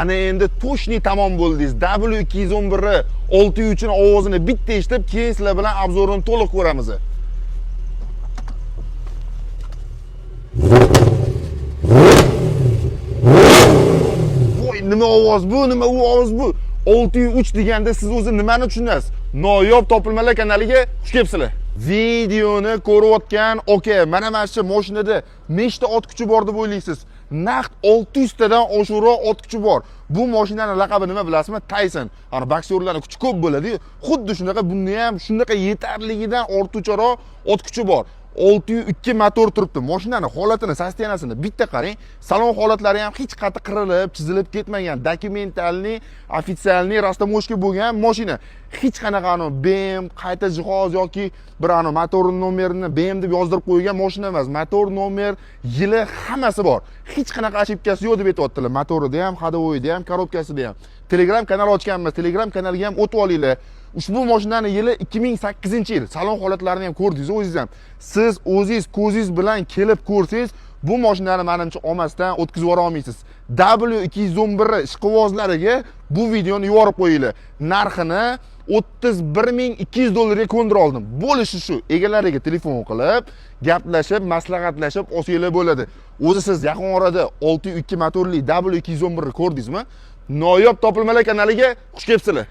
Ana endi точный tamom bo'ldingiz. W211 6.3 ni ovozini bitta eshitib, keyin sizlar bilan обзор ini to'liq ko'ramiz. Voy, nima ovoz bu? Nima u ovoz bu? 6.3 deganda siz o'zi nimani tushunasiz? Noyob topilmalar kanaliga xush kelibsizlar. Videoni ko'rayotgan aka, mana shu mashinada nechta ot kuchi bor deb o'ylaysiz? Naqd 600 tadan oshiqroq ot kuchi bor. Bu mashinaning laqabi nima bilasizmi? Tyson. Ana boksyorlarning kuchi ko'p bo'ladi-yu, xuddi shunaqa bunda ham shunaqa yetarligidan ortiqcharoq ot kuchi bor. 6.2 motor turibdi. Mashinani holatini, состояниесini bitta qarang. Salon holatlari ham hech qayerda qirilib, chizilib ketmagan. Документальный, официальный растаможка bo'lgan mashina. Hech qanaqa ano BM qayta jihoz yoki bir ano motor nomerini BM deb yozdirib qo'ygan mashina emas. Motor nomer, yili hammasi bor. Hech qanaqa ошибка si yo'q deb aytyaptilar. Motorida ham, ходовойida ham, korobkasida ham. Telegram kanal ochganmiz. Telegram kanaliga ham o'tib olinglar. Ushbu mashinani yili 2008-yil. Salon holatlarini ham ko'rdingiz o'zingiz ham. Siz o'zingiz ko'zingiz bilan kelib ko'rsangiz, bu mashinani menimcha olmasdan o'tkazib yubora olmaysiz. W211 ishqibozlariga bu videoni yuborib qo'yinglar. Narxini 31 200 dollarga ko'ndira oldim. Bo'lishi shu. Egalariga telefon qilib, gaplashib, maslahatlashib olsanglar bo'ladi. O'zi siz yaqin orada 6.2 motorli W211 ni ko'rdingizmi? Noyob topilmalar kanaliga xush kelibsizlar.